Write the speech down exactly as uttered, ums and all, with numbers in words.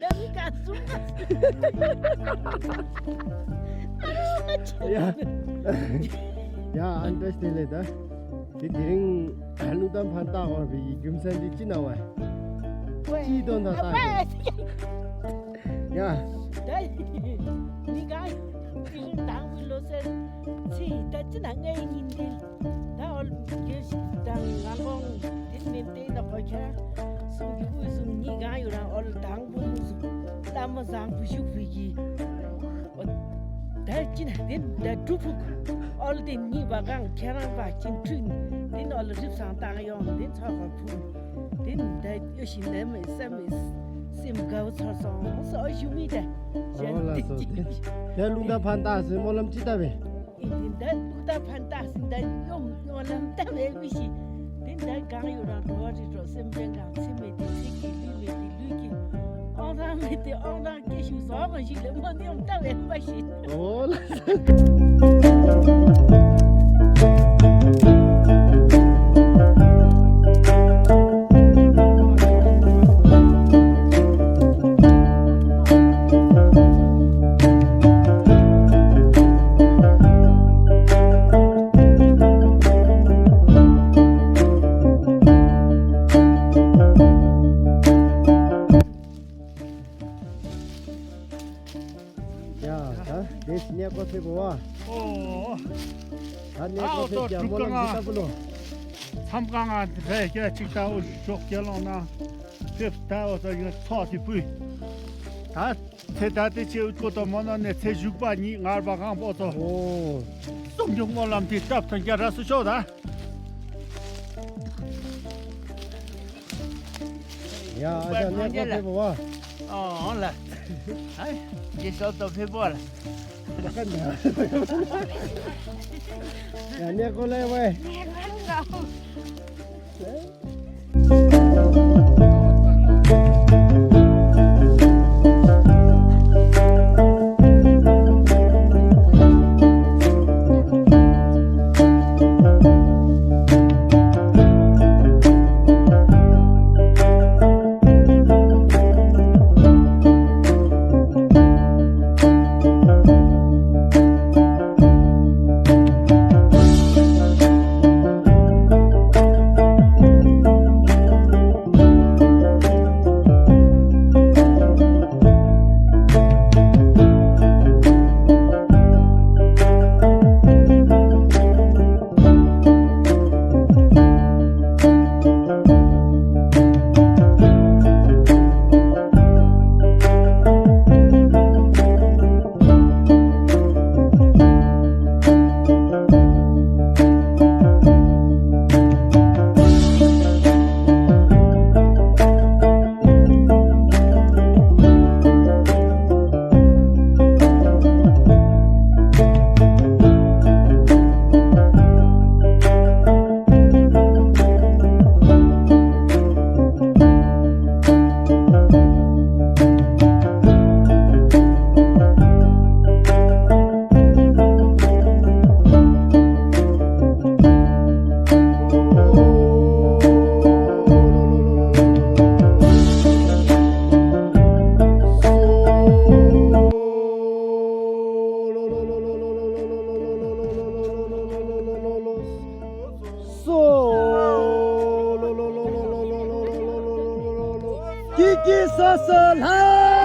ཡ། ཡ། ཨ་ནི་བཀྲ་ཤིས་བདེ་ལེགས་ད། དེ་དེ་རིང་རླུང་རྟ་ཕན་བཏགས་དགོས་པའི་རྒྱུ་མཚན་དེ་ཅི་ན་བས། ཅིའི་དོན་དག་ད། ཡ། ད་ནི་ག་དེ་རིང་དང་པོའི་ལོ་སར་ཚེས་ད་ཅི་ན་ལྔའི་ཉིན་དེ། ད་འོལ་གྱོད་ཞིག་དང་ང་གོང་དེ་མིན་དེ་ན་ཁོ་ཁྱེད་རང་གསུང་རྒྱུ་དབུས་གསུང་གཉིས་གང་ཡོད་རང་འོལ་དང་པོ་མུ་སུ་བླ་མ་བཟང་པོ་བཞུགས་པའི་གི། འོ་ད་ཅི་ན་དེ་ད་སྒྲུབ་ཕུག་འོལ་དེ་གཉིས་པ་གང་ཁྱེད་རང་པ་ཅིན་ཁྲུན་དེ་ན་འོལ་རིབ་སང་བཏང་ཡོང་དེ་ཚོགས་ཁར་ཕུལ། དེ་ད་གཡོ་ཞིག་ནས་མི་བསམ་མི་སེམས་དགའ་བོ་ཚོར་སོང་སོ་ཞུ་མི་ད། འོ་ལགས་སོ། དེ་དེ་རླུང་རྟ་ཕན་བཏགས་སི་སྨོན་ལམ་ཅི་ལྟ་བས། ཨིན་ཏེ་ད་རླུང་རྟ་ཕན་བཏགས་སི་ད་ཡོམ་ཡོམ་ལམ་ལྟ་བས་མི་ཤེས། དེ་ད་གང་ཡོད་རང་འགྲོ་བ་རིགས་དྲུག་སེམས་ཅན་གང་ཚེ་མེད་དེ་ཚེ་གི་ལུས་མེད་དེ་ལུས་ཀྱི་དབང་ཐང་མེད་དེ་དབང་ཐང་སྐྱེ་ཤུགས་བཟང་བ་ཞིག་ལས་མ་ནི་ཡོམ་ལྟ་བས་མ་ཤེས། འོ་ལགས། ཡ། ད་དེ་ནས་གནས་སྐོར་ཕེབས་པ། འོ། ད་གནས་སྐོར་ཕེབས་ཀྱི་སྨོན་ལམ་ཅི་ལྟ་བུ་ལོ། མཚམས་ཁང་ང་དེ་ཚེ་སྐྱེ་ཅིག་ད་འོ་ཞོགས་སྐྱེ་ལོང་ན་ཕེབས་ད་འོ་ད་ཡང་ཚོགས་དེ་ཕུལ། ད་ཚེ་ད་དེ་ཆེ་འུ་ཀོ་ཏོ་མོ་ན་ནས་ཚེ་བཞུགས་པ་ཉིད་ངར་བ་གང་པོ་ཚོ། འོ། གསུང་རྒྱུ་སྨོན་ལམ་དེ་སྟབས་ཐོན་རྒྱ་ར་སུ་ཤོག་ད། ཡ། ཨ་ཅག་གནས་སྐོར་ཕེབས་པ་བ། ཨོ་ལགས། ཨ་ཡེ་ཤོ་ཏོ་ཕེབས་པ་ལགས། ཡ་གནས་སྐོར་ལས་བས། སོ། ཀི་ཀི་སོ་སོ་ལྷ།